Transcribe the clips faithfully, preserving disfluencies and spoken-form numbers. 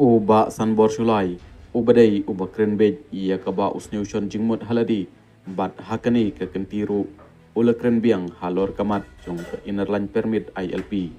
U Bah Sanbor Shullai, u ba dei u ba kren beit ïa kaba u sngewshon jingmut ha lade, bad ha kane ka kynti ruh u la kren biang halor ka mat jong ka Inner Line Permit, I L P.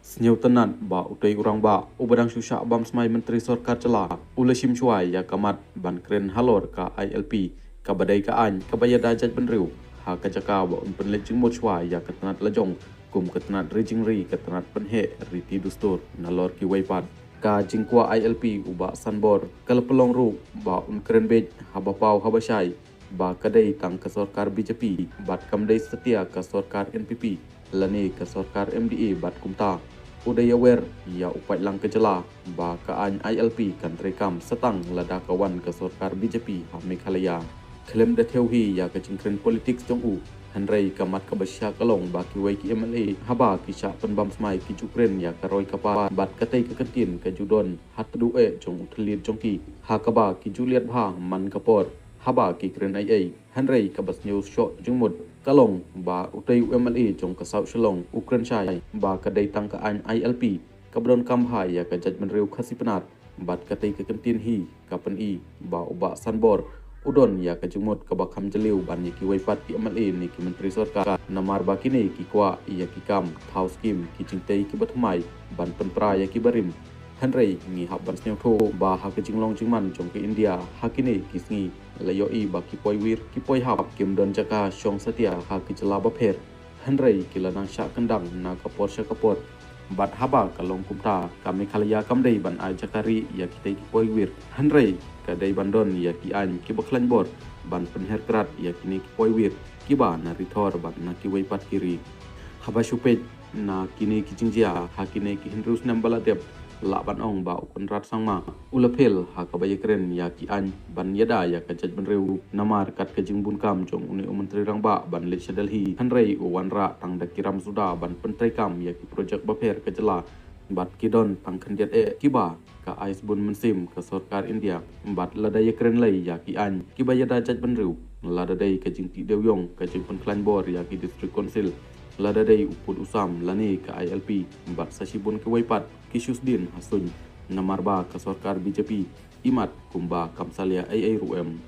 Sngewtynnad ba utei u rangbah u ba dang shu shah bam smai Myntri Sorkar Jylla u la shim shuwa ïa ka mat ban kren halor ka I L P kaba dei ka aiñ kaba ïada jaitbynriew, ha ka jaka ba un pynleit jingmut shuwa ïa ka tnat la jong kum ka tnat ri jingri, ka tnat pynheh riti dustur nalor kiwei pat. Ka jingkwah I L P u Bah Sanbor ka la pynlong ruh ba un kren beit haba paw haba shai ba ka dei tang ka sorkar B J P bad kam dei satia ka sorkar N P P lane ka sorkar M D A. Bad kumta u dei aware ïa u paidlang ka jylla ba ka aiñ I L P kan treikam sa tang lada ka wan ka sorkar B J P ha Meghalaya. Khlem da thew hi ïa ka jingkren politics jong u, hynrei ka mat kaba shisha ka long ba kiwei ki M L A haba ki shah pynbam smai ki ju kren ïa ka roi ka par bad katei ka kyntien ka ju don ha tduh eh jong u thylliej jong ki, ha kaba ki ju liat bha man ka por haba ki kren ei ei. Hynrei kaba sngewshoh jingmut ka long ba utei u M L A jong ka South Shillong u kren shai ba ka dei tang ka aiñ I L P kaba donkam bha ïa ka jaitbynriew Khasi Pnar. Bad katei ka kyntien hi ka pyni ba u Bah Sanbor u don ïa ka jingmut kaba kham jylliew ban ïa kiwei pat ki M L A ne ki Myntri Sorkar, namar ba kine ki kwah ïa ki kam thaw skim, ki jingtei kiba thymmai ban pynpra ïa ki barim. Hynrei ngi hap ban sngewthuh ba ha ka jinglong jingman jong ka India ha kine ki sngi la ïohi ba ki poi wir, ki poi hap kim don jaka shong satia ha ki jylla bapher, hynrei ki la nang shah kyndang na ka por sha ka por. Bad haba ka long kumta, ka Meghalaya kam dei ban ai jaka rieh ïa kitei ki poi wir, hynrei ka dei ban don ïa ki aiñ kiba khlaiñ bor ban pynher krad ïa kine ki poi wir kiba na ri thor bad na kiwei pat ki ri. Haba shu peit na kine ki jingjia ha kine ki hynriew snem ba la dep, lah ban ong ba u Conrad Sangma u la phel ha kaba ïakren ïa ki aiñ ban ïada ïa ka jaitbynriew, namar kat ka jingbun kam jong une u Myntri Rangbah ban leit sha Delhi, hynrei u wanrah tang da ki ram suda ban pyntreikam ïa ki projek bapher ka jylla. Bad ki don tang khyndiat eh kiba ka ai sbun mynsiem ka sorkar India. Bad lada ïakren lei ïa ki aiñ kiba ïada jaitbynriew, lada dei ka jingtih dewïong, ka jingpynkhlaiñ bor ïa ki District Council, lada dei u pud u sam lane ka I L P, bad sa shibun kiwei pat ki shu sdien ha suiñ, namar ba ka sorkar B J P i mat kumba kam salia ei ei ruh em.